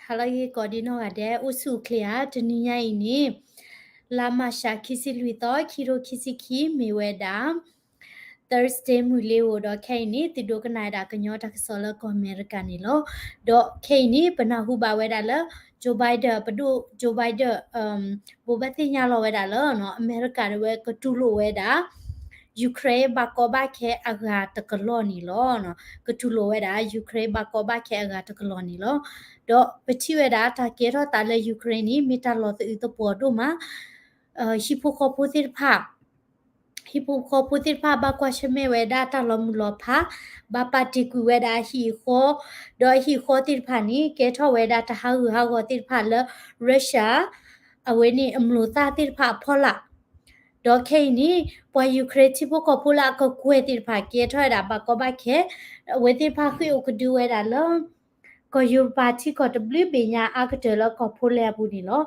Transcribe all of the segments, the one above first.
ဟါလၢအဂ့ၤကိးဒံနီၢ်ဂၤဒဲး အိၣ်ဆူၣ်အိၣ်ချ့ဧါ. တနံၤညါအံၤန့ၣ် လါမၢ်ၡး ခံဆံလွံၢ်သီ ခံထိခံဆံခံ မ့ၢ်ဝဲဒၣ် Thursday မုၢ်လ့ဧိၤ ဒီးခဲအံၤန့ၣ် သုဒိကနၣ်ဝဲဒၣ်ကညီတၢ်ကစီၣ်လၢကီၢ်အမဲရကၤန့ၣ်လီၤ. ဒီးခဲအံၤန့ၣ် ပနၢ်ဟူဘၣ်ဝဲဒၣ်လၢ Joe Biden ပဒိၣ် Joe Biden ဘိးဘၣ်သ့ၣ်ညါလီၤဝဲဒၣ်လၢ အမဲရကၤဒၣ်ဝဲကတူၢ်လိာ်ဝဲဒၣ် Ukraine ဘၣ်ကီဘၣ်ခဲအဂၤတကလီၢ်န့ၣ်လီၤ. ကတူၢ်လိာ်ဝဲဒၣ် Ukraine ဘၣ်ကီဘၣ်ခဲအဂၤတကလီၢ်န့ၣ်လီၤ. ဒီးပထံၣ်ဝဲဒၣ်တၢ်ကဲထီၣ်သးလၢ Ukraine န့ၣ် မ့ၢ်တၢ်လီၤသအုးသပှီၤဒိၣ်မး, ဟံၣ်ဖိဃီဖိသ့ၣ်တဖၣ် ဟံၣ်ဖိဃီဖိသ့ၣ်တဖၣ်ဘၣ်ကွၢ်ဆၢၣ်မဲာ်ဝဲဒၣ်တၢ်လီၤမုၢ်လီၤဖး, ဘၣ်ပာ်တ့ၢ်ကွံာ်ဝဲဒၣ်အဟံၣ်အဃီ, ဒီးအဟံၣ်အဃီသ့ၣ်တဖၣ်န့ၣ် ကဲထီၣ်ဝဲဒၣ်တၢ်ဟးဂူာ်ဟးဂီၤသ့ၣ်တဖၣ်လၢ Russia အဝဲန့ၣ်အမျိာ်သၣ်သ့ၣ်တဖၣ်အဖီလာ်, ဒီးခဲအံၤန့ၣ် ပှၤ Ukraine ထံဖိကီၢ်ဖိလၢအကကွဲၢ်သ့ၣ်တဖၣ် ကဲထီၣ်ဝဲဒၣ်ဘၣ်ကီဘၣ်ခဲ, အဝဲသ့ၣ်တဖၣ်ဃ့ၢ်အိၣ်ကဒုဝဲဒၣ်လၢ ကီၢ်ယူရပၤထံကီၢ်တဘျုးဘ့ၣ်ညါအါကတၢၢ်လၢကီၢ် Poland အပူၤန့ၣ်လီၤ.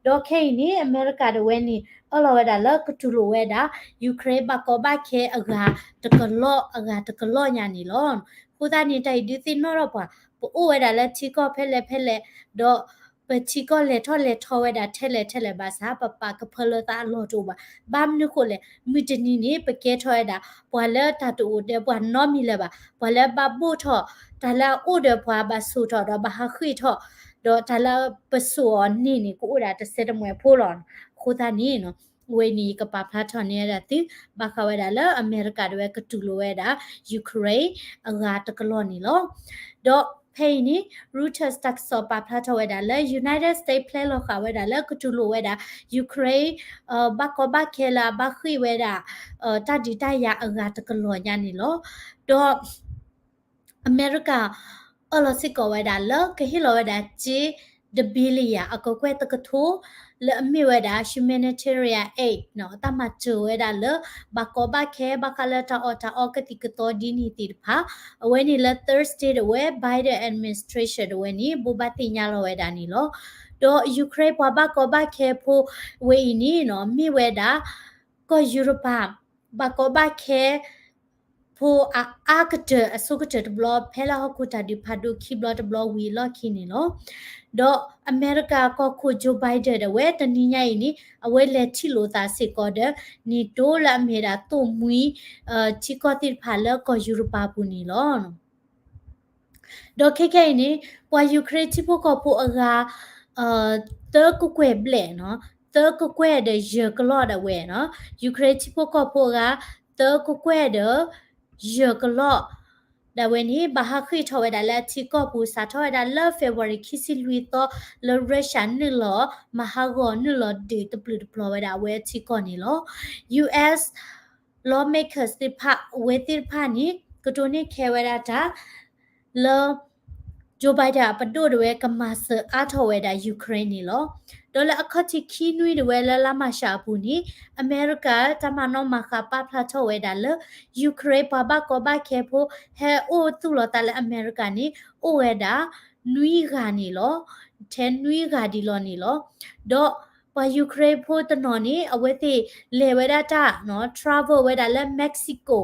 ဒီးခဲအံၤန့ၣ် အမဲရကၤဒၣ်ဝဲန့ၣ် အၢၣ်လီၤဝဲဒၣ်လၢကတူၢ်လိာ်ဝဲဒၣ် Ukraine ဘၣ်ကီဘၣ်ခဲအဂၤတကလီၢ် အဂၤတကလီၢ်ညါန့ၣ်လီၤ. အဃိသတးန့ၣ် တၢ်အံၤဒုးသ့ၣ်နီၣ်ထီၣ်ပှၤ ပအိၣ်ဝဲဒၣ်လၢထံကီၢ်ဖဲလဲၣ်ဖဲလဲၣ်, ဒီးပထံကီၢ်လဲၤထီၣ်လဲၤထီဝဲဒၣ်ထဲလဲၣ်ထဲလဲၣ်ဘၣ်ဆၣ် ပပာ်ကဖၢလၢသးအလီၢ်တအိၣ်ဘၣ်. ဘၣ်မနုၤဃိလဲၣ်, မုၢ်တနံၤန့ၣ် ပကဲထီၣ်ဝဲဒၣ် ပှၤလၢတၢ်တအိၣ်ဒီးပှၤနီတမံၤလၢၤဘၣ်, ပှၤလၢဘၣ်ဘိၣ်ထီၣ် တၢ်လၢအအိၣ်ဒီးပှၤ ဘၣ်ဆိၣ်ထီၣ်ဒီးဘၣ်ဟးဃ့ၢ်ထီၣ်, ဒီးတၢ်လၢပဆိၣ်အီၤန့ၣ်န့ၣ် ကအိၣ်ဒၣ်တစဲးတမှဲးဖိလီၤ. အဃိသတးန့ၣ် အဝဲန့ၣ်ယကပာ်ဖျါထီၣ်န့ၢ်ဝဲဒၣ်သု ဘၣ်ဃးဝဲဒၣ်လၢအမဲရကၤဒၣ်ဝဲကတူၢ်လိာ်ဝဲဒၣ် Ukraine အဂၤတကလီၢ်န့ၣ်လီၤ. ဒီးဖဲအံၤန့ၣ် Reuters တၢ်ကစီၣ်ပာ်ဖျါထီၣ်ဝဲဒၣ်လၢ United States ဖျဲလီၤဃာ်ဝဲဒၣ်လၢကတူၢ်လိာ်ဝဲဒၣ် Ukraine ဘၣ်ကီဘၣ်ခဲလၢအဘၣ်ဃ့ၢ်ဝဲဒၣ် တၢ်ဒုးတၢ်ယၤအဂၤတကလီၢ်ညါန့ၣ်လီၤ. ဒီး အမဲရကၤ အၢၣ်လီၤစ့ၢ်ကီးဝဲဒၣ်လၢကဟ့ၣ်လီၤဝဲဒၣ်စ့ တ billion အကကွဲၢ်တကထိ လၢအမ့ၢ်ဝဲဒၣ် humanitarian aid တၢ်မၤစၢၤဝဲဒၣ်လၢ ဘၣ်ကီဘၣ်ခဲ ဘၣ်ဃးလၢတၢ်အီၣ်တၢ်အီကသံၣ်ကသီဒ်န့ၣ်သ့ၣ်တဖၣ်, အဝဲန့ၣ်လၢ Thursday ဒၣ်ဝဲ Biden administration ဒၣ်ဝဲန့ၣ် ဘိးဘၣ်သ့ၣ်ညါလီၤဝဲဒၣ်န့ၣ်လီၤ. ဒီး Ukraine ပှၤဘၣ်ကီဘၣ်ခဲဖိဝဲအံၤန့ၣ် မ့ၢ်ဝဲဒၣ် ကီၢ်ယူရပၤ ဘၣ်ကီဘၣ်ခဲ ဖိအအါကတၢၢ်အဆိကတၢၢ်တဘျီ ဖဲလၢဟီၣ်ခိၣ်တၢ်ဒုးဖးဒိၣ်ခံဘျီတဘျီ ဝံၤအလီၢ်ခံန့ၣ်လီၤ. ဒီးအမဲရကၤကီၢ်ခိၣ် Joe Biden ဒၣ်ဝဲ တနံၤညါအံၤန့ၣ် အဝဲလဲၤထံၣ်လိာ်သးစ့ၢ်ကီးဒီး NATO လၢအမ့ၢ်ဒၣ်သိၣ်မှံ ထံကီၢ်သ့ၣ်တဖၣ်လၢကီၢ်ယူရပၤပူၤန့ၣ်လီၤ. ဒီးခဲခဲအံၤန့ၣ် ပှၤ Ukraine ထံဖိကီၢ်ဖိအဂၤ သၢကကွဲၢ်ဘျဲၣ်, သၢကကွဲၢ်ဒီးယဲၢ်ကလီၢ်ဒၣ်ဝဲ, Ukraine ထံဖိကီၢ်ဖိအဂၤ သၢကကွဲၢ်ဒီးယဲၢ်ကလီၢ် ဒၣ်ဝဲန့ၣ် ဘၣ်ဟးဃ့ၢ်ထီၣ်ဝဲဒၣ်လၢအထံကီၢ်ပူၤ စးထီၣ်ဝဲဒၣ်လၢ February ခံဆံလွံၢ်သီ လၢ Russia နုာ်လီၤမၤဟးဂီၤ နုာ်လီၤဒုးတပျုာ်တပျီၤဝဲဒၣ်အဝဲအထံကီၢ်န့ၣ်လီၤ. US lawmakers သ့ၣ်တဖၣ် အဝဲသ့ၣ်တဖၣ်န့ၣ် ကတိၤန့ၢ်ခဲဝဲဒၣ်တၢ် လၢ Joe Biden အပဒိၣ်ဒၣ်ဝဲကမၤစၢၤအါထီၣ်ဝဲဒၣ် Ukraine န့ၣ်လီၤ. ဒီးလၢအခီၣ်ထံးခံနွံဒၣ်ဝဲ လၢလါမၢ်ၡးအပူၤန့ၣ် အမဲရကၤတၢ်မၤနီၣ်မၤဃါပာ်ဖျါထီၣ်ဝဲဒၣ်လၢ Ukraine ပှၤဘၣ်ကီဘၣ်ခဲဖိ ဟဲအိၣ်သူၣ်လီၤသးလၢအမဲရကၤန့ၣ် အိၣ်ဝဲဒၣ် နွံဂၤန့ၣ်လီၤ. ထဲနွံဂၤဒ်လီၤန့ၣ်လီၤ. ဒီးပှၤ Ukraine ဖိတနီၤန့ၣ် အဝဲသ့ၣ်လဲၤဝဲဒၣ်တၢ် travel ဝဲဒၣ်လၢ Mexico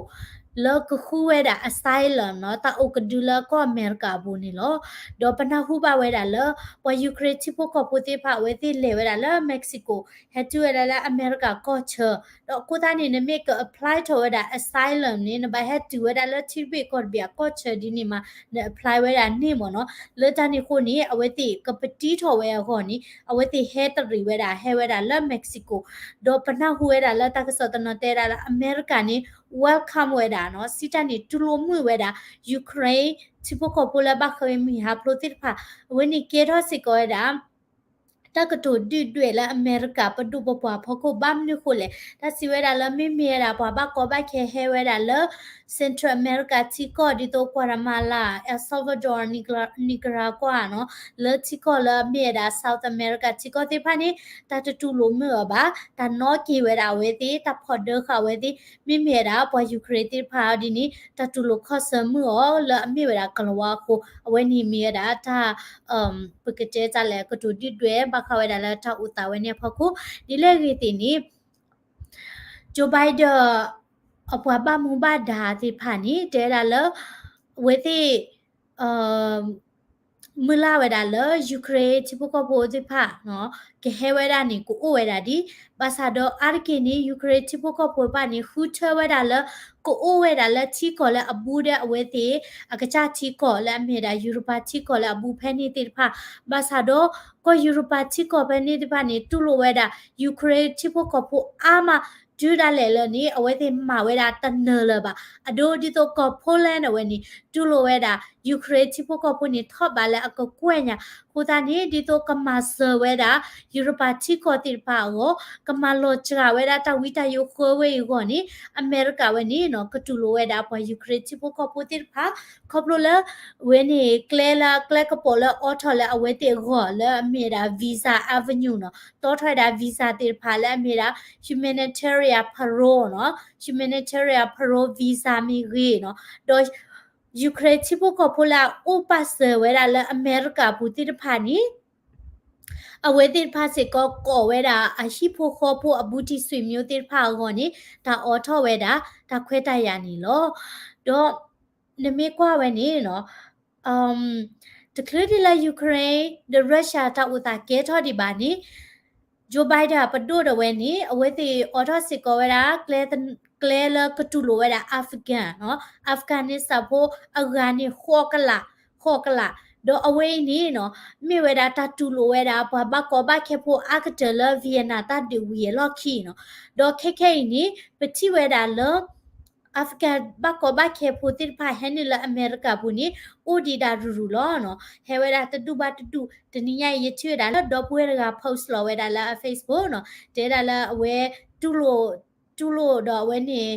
လၢကဃုဝဲဒၣ် asylum တၢ်အိၣ်ကဒုလၢကီၢ်အမဲရကၤအပူၤန့ၣ်လီၤ. ဒီးပနၢ်ဟူဘၣ်ဝဲဒၣ်လၢ ပှၤ Ukraine ထံဖိကီၢ်ဖိသ့ၣ်တဖၣ် အဝဲသ့ၣ်လဲၤဝဲဒၣ်လၢ Mexico ဟဲတုၤဝဲဒၣ်လၢအမဲရကၤကီၢ်ဆၢ, ဒီးအဃိသတးန့ၣ် နမ့ၢ်က apply ထီၣ်ဝဲဒၣ် asylum န့ၣ် နဘၣ်ဟဲတုၤဝဲဒၣ်လၢထံတဘ့ၣ်ကီၢ်တဘ့ၣ်အကီၢ်ဆၢဒ်န့ၣ်မး န apply ဝဲဒၣ်န့ၣ်မ့ၢ်နီၤ. လၢတၢ်န့ၣ်အဃိန့ၣ် အဝဲသ့ၣ်ကပတံထီၣ်ဝဲအဂီၢ်န့ၣ် အဝဲသ့ၣ်ဟဲတရံးဝဲဒၣ် ဟဲဝဲဒၣ်လၢ Mexico, ဒီးပနၢ်ဟူဝဲဒၣ်လၢတၢ်ကစီၣ်တနီၤတဲဒၣ်လၢ အမဲရကၤန့ၣ် welcome ဝဲဒၣ်နီၤ, စံးတၢ်န့ၣ် တူၢ်လိာ်မုာ်ဝဲဒၣ် Ukraine ထံဖိကီၢ်ဖိလၢဘၣ်ဃးဝဲမုၢ်ဟါဖျိသ့ၣ်တဖၣ်, အဝဲန့ၣ်ကဲထီၣ်စ့ၢ်ကီးဝဲဒၣ် တၢ်ကတိၤဒုၣ်ဒွဲၣ်လၢအမဲရကၤပဒိၣ်ပပှၢ်ဖီခိၣ် ဘၣ်မနုၤဃိလဲၣ်, တၢ်စံးဝဲဒၣ်လၢမ့မ့ၢ်ဝဲဒၣ်ပှၤဘၣ်ကီဘၣ်ခဲဟဲဝဲဒၣ်လၢ Central America ထံကီၢ် ဒ်သိး Guatemala, El Salvador, Nicaragua နီၤ, လၢထံကီၢ်လၢအမ့ၢ်ဝဲဒၣ် South America ထံကီၢ်သ့ၣ်တဖၣ်န့ၣ် တၢ်တတူၢ်လိာ်မုာ်အီၤဘၣ်, တၢ်နီၣ်က့ၤဝဲဒၣ်အဝဲသ့ၣ်, တၢ်ဖီၣ်ဒၢဃာ်အဝဲသ့ၣ်, မ့မ့ၢ်ဝဲဒၣ်ပှၤ Ukraine သ့ၣ်တဖၣ်ဒ်န့ၣ် တၢ်တူၢ်လိာ်ခီၣ်ဆၢမုာ်အီၤလၢအမ့ၢ်ဝဲဒၣ်ကလၤဝါအဃိ, အဝဲန့ၣ်မ့ၢ်ဝဲဒၣ်တၢ် ပကတဲတၢ်လဲၣ် ကတိၤဒုၣ်ဒွဲၣ် ဘၣ်ဃးဝဲဒၣ်လၢတၢ်အိၣ်သးဝဲန့ၣ်အဖီခိၣ်, ဒ်လဲၣ်ဂ့ၤသ့ၣ်န့ၣ် Joe Biden အပှၤဘၣ်မူဘၣ်ဒါသ့ၣ်တဖၣ်န့ၣ် တဲဝဲဒၣ်လၢ အဝဲသ့ၣ် အ မုၢ်လၢ်ဝဲဒၣ်လၢ Ukraine ထံဖိကီၢ်ဖိသ့ၣ်တဖၣ် ကဟဲဝဲဒၣ်န့ၣ် ကအိၣ်ဝဲဒၣ်ဒ်, ဘၣ်ဆၣ်ဒီးအါတက့ၢ်န့ၣ် Ukraine ထံဖိကီၢ်ဖိတဖၣ်န့ၣ် ဃုထၢဝဲဒၣ်လၢ ကအိၣ်ဝဲဒၣ်လၢထံကီၢ်လၢအဘူးဒီးအဝဲသ့ၣ် အကစၢ်ထံကီၢ်လၢအမ့ၢ်ဝဲဒၣ် ယူရပၤထံကီၢ်လၢအဘူးဖဲန့ၣ်သ့ၣ်တဖၣ်, ဘၣ်ဆၣ်ဒီး ကီၢ်ယူရပၤထံကီၢ်ဖဲန့ၣ်သ့ၣ်တဖၣ်န့ၣ် တူၢ်လိာ်ဝဲဒၣ် Ukraine ထံဖိကီၢ်ဖိအါမး, တုၤဒၣ်လဲာ်လၢန့ၣ် အဝဲသ့ၣ်မၤဝဲဒၣ်တနၢၤလၢၤဘၣ်. အဒိဒ်သိးကီၢ် Poland အဝဲန့ၣ် တူၢ်လိာ်ဝဲဒၣ် Ukraine ထံဖိကီၢ်ဖိန့ၣ် ထီၣ်ဘးလၢအကကွဲၢ်ညါ, အဃိသတးန့ၣ် ဒ်သိးကမၤစၢၤဝဲဒၣ် ယူရပၤထံကီၢ်သ့ၣ်တဖၣ်အဂီၢ်, ကမၤလီၤစှၤဝဲဒၣ်တၢ်ဝံတၢ်ယိးဃၢဝဲအံၤအဂီၢ်န့ၣ် အမဲရကၤဝဲန့ၣ်နီၤ ကတူၢ်လိာ်ဝဲဒၣ်ပှၤ Ukraine ထံဖိကီၢ်ဖိသ့ၣ်တဖၣ်, ခီဖျိလၢ ဝဲန့ၣ် ကျဲလၢကျဲကပီၤလၢအိးထီၣ်လၢအဝဲသ့ၣ်အဂီၢ်လၢအမ့ၢ်ဝဲဒၣ် Visa Avenue နီၤ, တီထီၣ်ဝဲဒၣ် visa သ့ၣ်တဖၣ်လၢအမ့ၢ်ဝဲဒၣ် humanitarian parole နီၤ, humanitarian parole visa မ့ၢ်ဂ့ၤနီၤ, ဒီး Ukraine ထံဖိကီၢ်ဖိလၢအအိၣ်ပာ်စၢၤဝဲဒၣ်လၢအမဲရကၤပူၤသ့ၣ်တဖၣ်န့ၣ် အဝဲသ့ၣ်တဖၣ်စ့ၢ်ကီးကိးဝဲဒၣ်အဟံၣ်ဖိဃီဖိအဘူးတံၢ် ဆွေမျိုး သ့ၣ်တဖၣ်အဂီၢ်န့ၣ် တၢ်အိးထီၣ်ဝဲဒၣ် တၢ်ခွဲးတၢ်ယာ်န့ၣ်လီၤ. ဒီး နမ့ၢ်ကွၢ်ဝဲန့ၣ်နီၤ တချုးဒံးလၢ Ukraine ဒီး Russia တၢ်အိၣ်သးကဲထီၣ်ဒံးဘၣ်န့ၣ် Joe Biden ပဒိၣ်ဒီးဝဲန့ၣ် အဝဲသ့ၣ်အိးထီၣ်စ့ၢ်ကီးဝဲဒၣ် ကျဲလၢကတူၢ်လိာ်ဝဲဒၣ် Afghan နီၤ, Afghanistan ဖိအဂၤန့ၣ် ဃိးကလး, ဃိးကလး, ဒီးအဝဲအံၤန့ၣ်နီၤ မ့ၢ်ဝဲဒၣ်တၢ်တူၢ်လိာ်ဝဲဒၣ် ပှၤဘၣ်ကီဘၣ်ခဲဖိအါကတၢၢ်လၢ Vietnam တၢ်ဒုးဝံၤအလီၢ်ခံနီၤ, ဒီးခဲခဲအံၤန့ၣ် ပထံၣ်ဝဲဒၣ်လၢ Afghan ဘၣ်ကီဘၣ်ခဲဖိသ့ၣ်တဖၣ်ဟဲနုာ်လၢအမဲရကၤပူၤန့ၣ် အိၣ်ဒံးဒၣ်ရုၢ်ရုၢ်လီၤနီၤ, ဟဲဝဲဒၣ်တဒူၣ်ဘၣ်တဒူၣ်, တနံၤညါအံၤ ယထံၣ်ဝဲဒၣ်လၢဒီပုၢ်ဝဲၢ်တဂၤ post လီၤဝဲဒၣ်လၢအ Facebook နီၤ, တဲဒၣ်လၢအဝဲ တူၢ်လိာ်, တူၢ်လိာ်ဒီးအဝဲန့ၣ်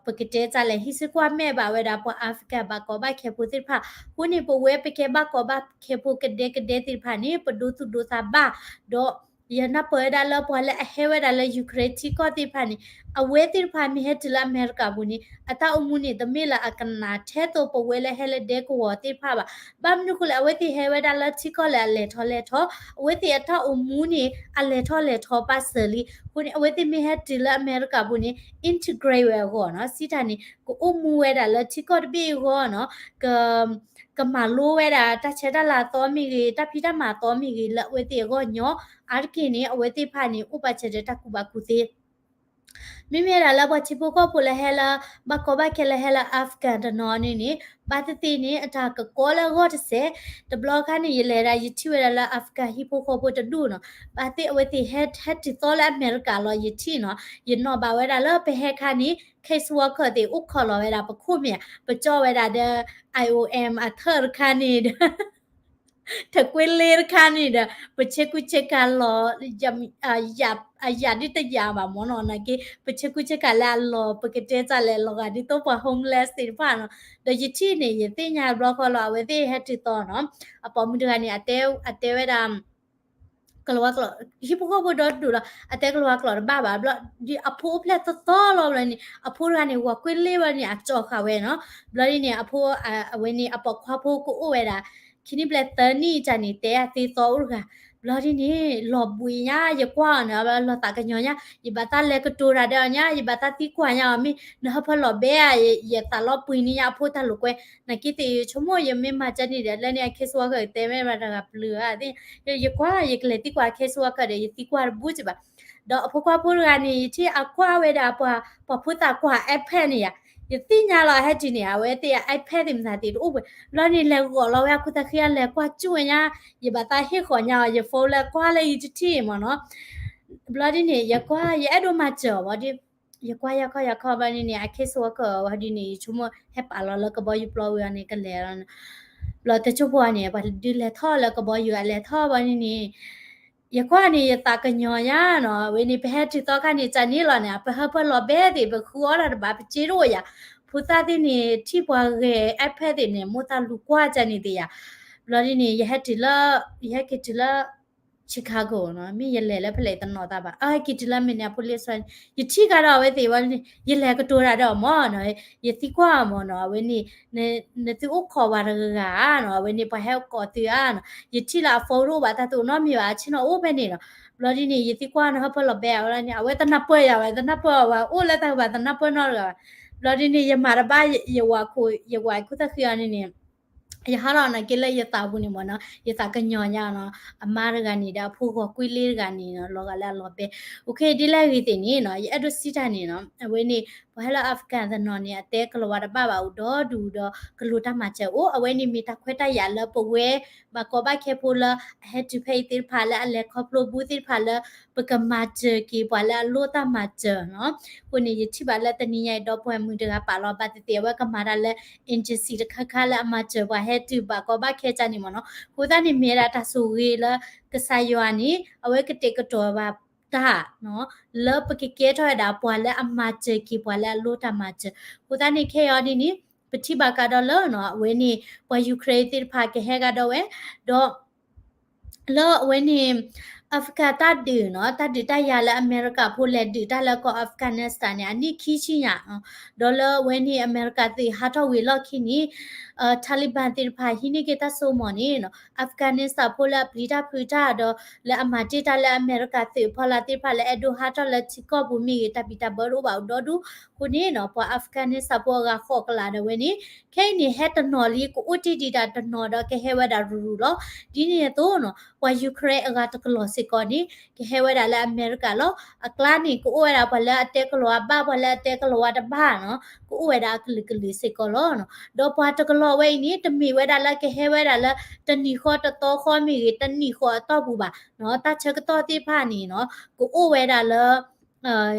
ပကတဲတၢ်လဲၣ် ဟံးစုကွၢ်မဲာ်ဘၣ်ဝဲဒၣ်ပှၤ Afghan ဘၣ်ကီဘၣ်ခဲဖိသ့ၣ်တဖၣ်, အဃိန့ၣ် ပဝဲပကဲဘၣ်ကီဘၣ်ခဲဖိကဒဲကဒဲသ့ၣ်တဖၣ်န့ၣ် ပဒိသူၣ်ဒိသးဘၣ်, ဒီး ယနၢ်ပၢၢ်ဝဲဒၣ်လၢပှၤလၢအဟဲဝဲဒၣ်လၢ Ukraine ထံကီၢ်သ့ၣ်တဖၣ်န့ၣ် အဝဲသ့ၣ်တဖၣ်မ့ၢ်ဟဲတုၤလၢအမဲရကၤပူၤန့ၣ် အတၢ်အိၣ်မူန့ၣ် တမ့ၢ်လၢအကနၣ်ထဲသိးပဝဲလၢဟဲလၢဒဲကဝီၤသ့ၣ်တဖၣ်ဘၣ်. ဘၣ်မနုၤအဃိလဲၣ် အဝဲသ့ၣ်ဟဲဝဲဒၣ်လၢထံကီၢ်လၢအလဲၤထီၣ်လဲၤထီ, အဝဲသ့ၣ်အတၢ်အိၣ်မူန့ၣ် အလဲၤထီၣ်လဲၤထီပာ်စၢၤလံ. အဃိန့ၣ် အဝဲသ့ၣ်မ့ၢ်ဟဲတုၤလၢအမဲရကၤပူၤန့ၣ် integrate ဝဲအဂီၢ်နီၤ, စံးတၢ်န့ၣ် ကအိၣ်မူဝဲဒၣ်လၢထံကီၢ်တဘ့ၣ်အဂီၢ်နီၤ, က ကမၤလိဝဲဒၣ်တၢ်ဆဲးတၢ်လၤသီမ့ၢ်ဂ့ၤ, တၢ်ဖံးတၢ်မၤသီမ့ၢ်ဂ့ၤ လၢအဝဲသ့ၣ်အဂီၢ်ညီ, အါတက့ၢ်န့ၣ် အဝဲသ့ၣ်တဖၣ်န့ၣ် အိၣ်ပာ်စၢၤဒီးတၢ်ကူၣ်ဘၣ်ကူၣ်သ့ မ့မ့ၢ်ဒၣ်လၢပှၤထံဖိကီၢ်ဖိလၢဟဲလၢ ဘၣ်ကီဘၣ်ခဲလၢဟဲလၢ Afghan တနီၤန့ၣ်န့ၣ် ဘၣ်သ့ၣ်သ့ၣ်န့ၣ် အတၢ်ကကီလၢအဂီၢ်တစဲး, တဘျီခါန့ၣ် ယလဲၤဒၣ် ယထံၣ်ဝဲဒၣ်လၢ Afghan ဟံၣ်ဖိဃီဖိတဒူၣ်နီၤ, ဘၣ်သ့ၣ်အဝဲသ့ၣ်ဟဲ ဟဲတုၤသီလၢအမဲရကၤလီၤ ယထံၣ်နီၤ, ယနီၣ်ဘၣ်ဝဲဒၣ်လၢပဟဲခါန့ၣ် case worker သ့ၣ်အိၣ်ခိးလီၤဝဲဒၣ်ပခိၣ်မ့ၢ်ဧါ, ပကၠီဝဲဒၣ်ဒီး IOM အထၢၣ်တခါန့ၣ်ဒီး ထကွ့လ့တခါန့ၣ်ဒီး ပဆ့ကူဆ့ကၤလီၤ, အယၤဒ်တယၤဘၣ်မ့ၢ်နီၤ, နာ်က့ ပဆ့ကူဆ့ကၤလၢအလီၤ ပကတဲတၢ်လဲၣ်လီၤဂာ်ဒ်သိးပှၤ homeless သ့ၣ်တဖၣ်နီၤ, ဒီးယထံၣ်န့ၣ် ယသ့ၣ်ညါဘျီဃီလီၤ အဝဲသ့ၣ်ဟဲတုၤသီနီၤ, အပိာ်မုၣ်တဂၤန့ၣ် အတဲဝဲဒၣ် ကလၤဝါကျိာ်, ဟံၣ်ဖိဃီဖိဒီဒူၣ်လီၤ, အတဲကလၤဝါကျိာ်တဘၣ်ဘၣ်, ဘျီဒီးအဖိအိၣ်ဖျဲၣ်သီသီလီၤဘျီန့ၣ် အဖိတဂၤန့ၣ် ဝၤကွ့လ့ဘျီန့ၣ် အကၠီဃာ်ဝဲနီၤ, ဘျီဒ်န့ၣ် အဖိ အဝဲန့ၣ် အပိာ်ခွါဖိကအိၣ်ဝဲဒၣ် ခံနံၣ်ဘျဲၣ်သၢနံၣ်တၢ်န့ၣ် တဲအသ့သီအိၣ်တဂၤ, ဘျီဒ်န့ၣ် လီၤဘှံးညါ ယကွၢ်အီၤန့ၣ် လီၤသးကညီၤညါ, ယဘၣ်သးလဲၤကတိၤတၢ်ဒီးအီၤညါ, ယဘၣ်သးသံကွၢ်ညါအီၤ မ့ၢ်နဟၢဖၢလီၤဘဲဧါ, ယသးလီၤပှံၤန့ၢ်ညါအဖိတၢ်လိာ်ကွဲ, နာ်က့သ့ၣ် ယဆိကမိၣ် ယမ့ၢ်မၤကဲန့ၣ်ဒီး လၢန့ၣ် အ case worker တဲမ့ၢ်ဘၣ်တဂၤပျုၤဧါသ့ၣ်, ယကွၢ် ယကလဲၤသံကွၢ် case worker ဒီး ယသံကွၢ်တဘူၣ်စ့ၢ်ဘၣ်, ဒီးအဖိခွါဖိတဂၤန့ၣ် ယထံၣ်အကွၢ်ဝဲဒၣ်ပှၤ ပှၤဖိသၣ်ကွၢ် iPad န့ၣ်ယါ, ယသ့ၣ်ညါလီၤ အဟဲတုၤန့ၣ် အဝဲသ့ၣ်အ iPad သ့ၣ်မတၤသ့ၣ်တအိၣ်ဘၣ်, ဘျီန့ၣ် လဲၤဂီၤလီၤဝဲအခိၣ်သးဃံအလဲၤကွၢ်ကၠူၣ်ဝဲညါ, ယဘၣ်သးဟ့ၣ်ဃီၤညါအီၤ ယ phone လၢကွၢ်လၢယတထံၣ်မ့ၢ်နီၤ, ဘျီဒ်န့ၣ် ယကွၢ် ယအဲၣ်ဒိးမၤစၢၤအီၤဘၣ်ဒီး ယကွၢ်ယခီၣ်ယခီၣ်ဘျီဒ်န့ၣ် အ case worker ဝဲဒ်န့ၣ် ယဆိကမိၣ် ဟဲပာ်လီၤလၢကဘီယူၤပျီဝံၤအီၤန့ၣ် ကလဲၤလီၤ, ဘျီတစိၢ်ဖိအီၤန့ၣ် ပှၤဒုးလဲၤထီၣ်လၢကဘီယူၤ အလဲၤထီၣ်ဘျီဒ်န့ၣ် ယကွၢ်န့ၣ် ယသးကညီၤညါနီၤ, အဝဲန့ၣ် ပဟဲတုၤသီခါန့ၣ် ကန့ၣ်လီၤန့ၣ် ပဟၢဖၢလီၤဘဲသ့ၣ် ပဃုအီၣ်တၢ်တဘၣ် ပစ့တအိၣ်ယါ, ဖိသၣ်သ့ၣ်န့ၣ် ထံၣ်ပှၤဂဲၤ iPad သ့ၣ်န့ၣ် မိၢ်သးလူၤကွၢ်ကန့ၣ်သ့ၣ်ယါ, ဘျီဒ်န့ၣ် ယဟဲတုၤလၢ ယဟဲက့ၤတုၤလၢ Chicago နီၤ, မ့ၢ်ယလဲၤလၢဖဲလဲၣ်တနီၤသးဘၣ်, အဟဲက့ၤတုၤလၢ Minneapolis န့ၣ် ယထံၣ်ကဒီးအဝဲသ့ၣ်ဝဲန့ၣ် ယလဲၤကတိၤတၢ်ဒီးအီၤမ့ၢ်နီၤ, ယသံကွၢ်အီၤမ့ၢ်နီၤ, အဝဲန့ၣ် နသုအိၣ်ခိးဝဲတဂၤဧါနီၤ, အဝဲန့ၣ် ပှၤဟဲကိးသုဧါနီၤ, ယထံၣ်လၢအ phone တအိၣ်ဘၣ်တၢ်သူၣ်နီတမံၤဘၣ် အဆ့ၣ်နီၤအိၣ်ဖဲန့ၣ်နီၤ, ဘျီဒ်န့ၣ် ယသံကွၢ်နဟၢဖၢလီၤဘဲအဝဲန့ၣ် အဝဲတနၢ်ပၢၢ်ယၤဝဲ တနၢ်ပၢၢ်အီၤဝဲ အိၣ်လၢတၢ်ကဘၣ်တနၢ်ပၢၢ်နီတဂၤဘၣ်, ဘျီဒ်န့ၣ် ယမၤတဘၣ် ယဝၤခိၣ် ယဝၤခိၣ်သၣ်ဃံအီၤန့ၣ်န့ၣ် ယဟးထီၣ်နာ်က့လၢယသးပူၤန့ၣ်မ့ၢ်နီၤ, ယသးကညီၤညါနီၤ, အမါတဂၤန့ၣ်ဒီးအဖိဂီၤကွံလ့တဂၤန့ၣ်နီၤ, လီၤဂာ်လၢအလီၤဘဲ. အိၣ်ခ့ ဒ်လဲၣ်ဂ့ၤသ့ၣ်န့ၣ်နီၤ, ယအဲၣ်ဒိးစံးတၢ်န့ၣ်နီၤ, အဝဲန့ၣ် ပှၤဟဲလၢ Afghan တနီၤန့ၣ် အတဲကလီၤဝါတဘၣ်ဘၣ်အိၣ်ဒီဒူၣ်ဒီး ကလိၤတၢ်မၤစၢၤအိၣ်, အဝဲန့ၣ်မ့ၢ်တၢ်ခွဲးတၢ်ယာ်လၢပဝဲ ဘၣ်ကီဘၣ်ခဲဖိလၢအဟဲတုၤဖဲအံၤသ့ၣ်တဖၣ် လၢအလဲၤခီဖျိဘုသ့ၣ်တဖၣ်လၢ ပကမၤစၢၤက့ၤပှၤလၢအလိၣ်တၢ်မၤစၢၤနီၤ. အဃိန့ၣ် ယထံၣ်ဘၣ်လၢတနံၤညါအံၤ ဒီပုၢ်ဝဲၢ်မုၣ်တဂၤပာ်လီၤဘၣ်သ့ၣ်သ့ၣ် အဝဲကမၤတၢ်လၢ agency တခါခါလၢအမၤစၢၤပှၤဟဲတုၤဘၣ်ကီဘၣ်ခဲကၢ်န့ၣ်မ့ၢ်နီၤ. အဃိသတးန့ၣ် မ့ၢ်ဝဲဒၣ်တၢ်ဆိၣ်ဂ့ၤလၢ ကစၢ်ယွၤန့ၣ် အဝဲကတဲာ်ကတီၤဘၣ်တၢ် လၢပကကဲထီၣ်ဝဲဒၣ်ပှၤလၢအမၤစၢၤက့ၤပှၤလၢအလိၣ်တၢ်မၤစၢၤ. အဃိသတးန့ၣ် ခဲအံၤဒ်န့ၣ် ပထံၣ်ဘၣ်ကဒီးလၢနီၤ အဝဲန့ၣ် ပှၤ Ukraine သ့ၣ်တဖၣ်ကဟဲကဒီးဝဲ, ဒီး လၢအဝဲန့ၣ် Afghan တၢ်ဒုးနီၤ, တၢ်ဒုးတၢ်ယၤလၢအမဲရကၤဖိလဲၤဒုးတၢ်လၢကီၢ် Afghanistan န့ၣ် အနံၣ်ခံဆံညါ, ဒီးလၢအဝဲန့ၣ် အမဲရကၤသုးဟးထီၣ်ဝံၤလီၢ်ခံန့ၣ် Taliban သ့ၣ်တဖၣ်ဟံးန့ၢ်က့ၤတၢ်စိကမီၤန့ၣ်နီၤ, Afghanistan ဖိလၢအပျံၤတၢ်ဖုးတၢ်ဒီး လၢအမၤတ့ၢ်တၢ်လၢအမဲရကၤသုးအဖီလာ်သ့ၣ်တဖၣ်လၢအဲၣ်ဒိးဟးထီၣ်လၢထံကီၢ်ပူၤမ့ၢ်ဂ့ၤ တၢ်ဘံၣ်တၢ်ဘၢတအိၣ်ဘၣ်အိၣ်ဒီဒူၣ်အဃိန့ၣ်နီၤ, ပှၤ Afghanistan ဖိအဂၤဃိးကလးဒီးဝဲန့ၣ် ခဲအံၤန့ၣ် ဟဲတနီၤလံ ကအိၣ်တ့ၢ်ဒံးတၢ်တနီၤဒီးကဟဲဝဲဒၣ်ရူၤရူၤလီၤ. ဒ်န့ၣ်အသိးနီၤ ပှၤ Ukraine အဂၤတကလီၤစ့ၢ်ကီးန့ၣ် ကဟဲဝဲဒၣ်လၢအမဲရကၤလီၤ. အကျါန့ၣ် ကအိၣ်ဝဲဒၣ်ပှၤလၢအတဲကလီၤဝါဘၣ် ပှၤလၢအတဲကလီၤဝါတဘၣ်နီၤ, ကအိၣ်ဝဲဒၣ်အကလုာ်ကလုာ်စ့ၢ်ကီးလီၤ. ဒီးပှၤတကလီၤဝဲအံၤန့ၣ် တမ့ၢ်ဝဲဒၣ်လၢကဟဲဝဲဒၣ်လၢ တနံၤဃီတသီဃီမ့ၢ်ဂ့ၤ တနံၣ်ဃီအတီၢ်ပူၤဘၣ်နီၤ, တၢ်ဆၢကတီၢ်သ့ၣ်တဖၣ်န့ၣ်နီၤ ကအိၣ်ဝဲဒၣ်လၢ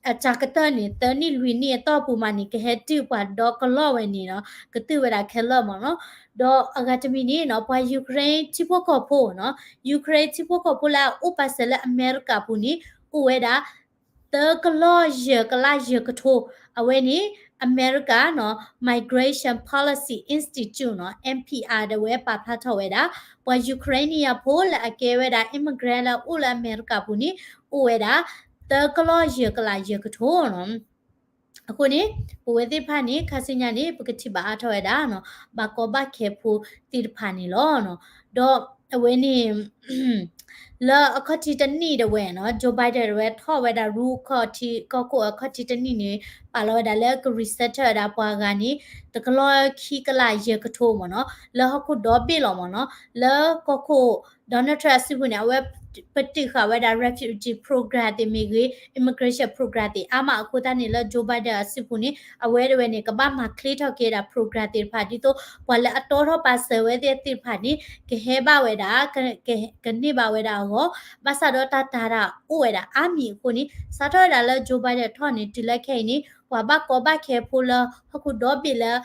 အစှၤကတၢၢ်န့ၣ် သၢနံၣ်လွံၢ်နံၣ်အတီၢ်ပူၤမးန့ၣ် ကဟဲတုၤပှၤဒီကလီၤဝဲန့ၣ်နီၤ, ကတုၤဝဲဒၣ်ခဲလၢာ်မ့ၢ်နီၤ. ဒီးအဂၤတမံၤန့ၣ်နီၤ ပှၤ Ukraine ထံဖိကီၢ်ဖိနီၤ, Ukraine ထံဖိကီၢ်ဖိလၢအအိၣ်ပာ်စၢၤလၢအမဲရကၤပူၤန့ၣ် အိၣ်ဝဲဒၣ် သၢကလီၢ်ယဲၢ်ကလးယဲၢ်ကထိ, အဝဲန့ၣ် အမဲရကၤနီၤ Migration Policy Institute နီၤ M P I ဒီးဝဲပာ်ဖျါထီၣ်ဝဲဒၣ် ပှၤ Ukraine န့ၣ်ယၤဖိလၢအကဲဝဲဒၣ် immigrant လၢအအိၣ်လၢအမဲရကၤပူၤန့ၣ် အိၣ်ဝဲဒၣ် သၢကလီၢ်ယဲၢ်ကလးယဲၢ်ကထိနီၤ. အဃိန့ၣ် ပဝဲသ့ၣ်တဖၣ်န့ၣ် ခါဆူညါန့ၣ် ပကထံၣ်ဘၣ်အါထီၣ်ဝဲဒၣ်နီၤ ဘၣ်ကီဘၣ်ခဲဖိသ့ၣ်တဖၣ်န့ၣ်လီၤ. ဒီးအဝဲန့ၣ် လၢအခီၣ်ထံးတနံၣ်ဒၣ်ဝဲနီၤ Joe Biden ဒၣ်ဝဲထီၣ်ဝဲဒၣ်ရူၢ်ခီၣ်ထံး ကီၢ်ခိၣ်အခီၣ်ထံးတနံၣ်န့ၣ် ပာ်လီၤဝဲဒၣ်လၢက resettle ဝဲဒၣ်ပှၤဂၤန့ၣ် တကလီၢ်ခံကလးယဲၢ်ကထိမ့ၢ်နီၤ လၢဟီၣ်ခိၣ်ဒီဘ့ၣ်လီၤမ့ၢ်နီၤ လၢကီၢ်ခိၣ် Donald Trump အစုပူၤန့ၣ် အဝဲပတုာ်ဃာ်ဝဲဒၣ် refugee program သ့ၣ်မ့ၢ်ဂ့ၤ immigration program သ့ၣ်အါမးအဃိသတးန့ၣ် လၢ Joe Biden အစုပူၤန့ၣ် အဝဲဒၣ်ဝဲန့ၣ် ကဘၣ်မၤချ့ထီၣ်က့ၤဝဲဒၣ် program သ့ၣ်တဖၣ် ဒ်သိးပှၤလၢအတီထီၣ်ပာ်စၢၤဝဲသ့ၣ်တဖၣ်န့ၣ် ကဟဲဘၣ်ဝဲဒၣ် ကန့ၢ်ဘၣ်ဝဲဒၣ်အဂီၢ် ဘၣ်ဆၣ်ဒီးတၢ်တၤတၢ်အိၣ်ဝဲဒၣ်အါမံၤအဃိန့ၣ် စးထီၣ်ဝဲဒၣ်လၢ Joe Biden ထီၣ်န့ၣ် တုၤလၢခဲအံၤန့ၣ် ပှၤဘၣ်ကီဘၣ်ခဲဖိလၢဟီၣ်ခိၣ်ဒီဘ့ၣ်လၢ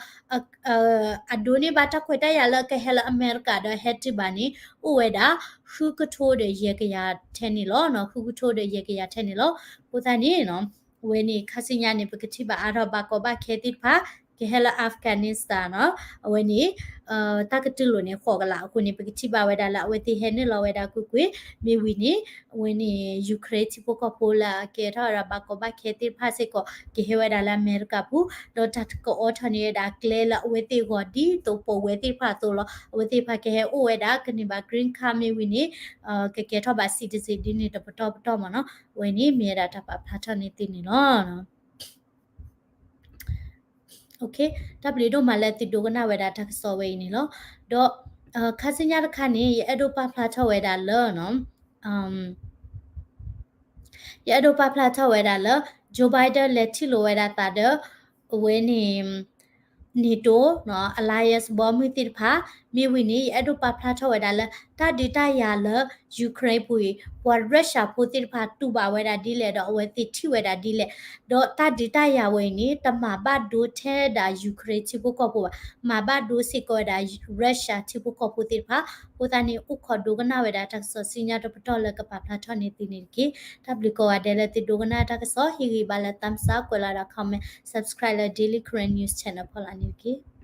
အဒိးန့ၢ်ဘၣ်တၢ်ခွဲးတၢ်ယာ်လၢကဟဲလၢအမဲရကၤဒီးဟဲတုၤဘၣ်န့ၣ် အိၣ်ဝဲဒၣ် ဃုကထိဒီးယဲၢ်ကယၤထဲန့ၣ်လီၤ. ဃုကထိဒီးယဲၢ်ကယၤထဲန့ၣ်လီၤ. အဃိသတးန့ၣ် အဝဲန့ၣ် ခါဆူညါန့ၣ် ပကထံၣ်ဘၣ်အါထီၣ်ဘၣ်ကီဘၣ်ခဲသ့ၣ်တဖၣ် ကဟဲလၢ Afghanistan နီၤ အဝဲန့ၣ် တၢ်ကတုၤလိာ်န့ၣ် ဃိးကလးအဃိန့ၣ် ပကထံၣ်ဘၣ်ဝဲဒၣ်လၢအဝဲသ့ၣ်ဟဲနုာ်လီၤဝဲဒၣ်ကွ့ၢ်ကွ့ၢ် မ့ၢ်ဝံၤန့ၣ် အဝဲန့ၣ် Ukraine ထံဖိကီၢ်ဖိလၢအကဲထီၣ်ဝဲဒၣ်ဘၣ်ကီဘၣ်ခဲသ့ၣ်တဖၣ်စ့ၢ်ကီး ကဟဲဝဲဒၣ်လၢအမဲရကၤပူၤ ဒီးတၢ်ကအိးထီၣ်န့ၢ်ဝဲဒၣ်ကျဲလၢအဝဲသ့ၣ်အဂီၢ် ဒ်သိးပဝဲသ့ၣ်တဖၣ်အသိးလီၤ. အဝဲသ့ၣ်တဖၣ်ကဟဲအိၣ်ဝဲဒၣ် ကန့ၢ်ဘၣ် green card မ့ၢ်ဝံၤန့ၣ် ကကဲထီၣ်ဘၣ် citizen ဒ်န့ၣ်တပတီၢ်ပတီၢ်မ့ၢ်နီၤ. အဝဲန့ၣ်မ့ၢ်ဝဲဒၣ်တၢ်ပာ်ဖျါထီၣ်န့ၢ်သုန့ၣ်လီၤ. တၢ်ဘျုးဒိၣ်မးလၢသုဒိကနၣ်ဝဲဒၣ်တၢ်ကစီၣ်ဝဲအံၤန့ၣ်လီၤ. ဒီး ခါဆူညါတခါန့ၣ် ယအဲၣ်ဒိးပာ်ဖျါထီၣ်ဝဲဒၣ်လၢ ယအဲၣ်ဒိးပာ်ဖျါထီၣ်ဝဲဒၣ်လၢ Joe Biden လဲၤထံၣ်လိာ်ဝဲဒၣ်သးဒီး အဝဲန့ၣ် NATO alliance ဘီမုၢ်သ့ၣ်တဖၣ် မ့ၢ်ဝံၤန့ၣ် ယအဲၣ်ဒိးပာ်ဖျါထီၣ်ဝဲဒၣ်လၢ တၢ်ဒုးတၢ်ယၤလၢ Ukraine ပူၤအံၤ ပှၤ Russia ဖိသ့ၣ်တဖၣ်တူၢ်ဘၣ်ဝဲဒၣ်ဒ်လဲၣ်ဒီး အဝဲသ့ၣ်ထံၣ်ဝဲဒၣ်ဒ်လဲၣ်, ဒီးတၢ်ဒုးတၢ်ယၤဝဲအံၤန့ၣ် တမၤဘၣ်ဒိထဲဒၣ် Ukraine ထံဖိကီၢ်ဖိဘၣ်, မၤဘၣ်ဒိစ့ၢ်ကီးဝဲဒၣ် Russia ထံဖိကီၢ်ဖိသ့ၣ်တဖၣ်. အဃိသတးန့ၣ် အိၣ်ခိးဒိကနၣ်ဝဲဒၣ်တၢ်ကစီၣ်ဆူညါတပတီၢ်လၢကပာ်ဖျါထီၣ်န့ၢ်သုန့ၣ်တက့ၢ်. တၢ်ဘျုးကိးဂၤဒဲးလၢသုဒိကနၣ်တၢ်ကစီၣ် ဟ့ၣ်ဂံၢ်ဘါလၢ thumbs up ကွဲးလီၤဒၣ် comment, subscribe လၢ Daily Karen News Channel ဖီလာ်န့ၣ်တက့ၢ်.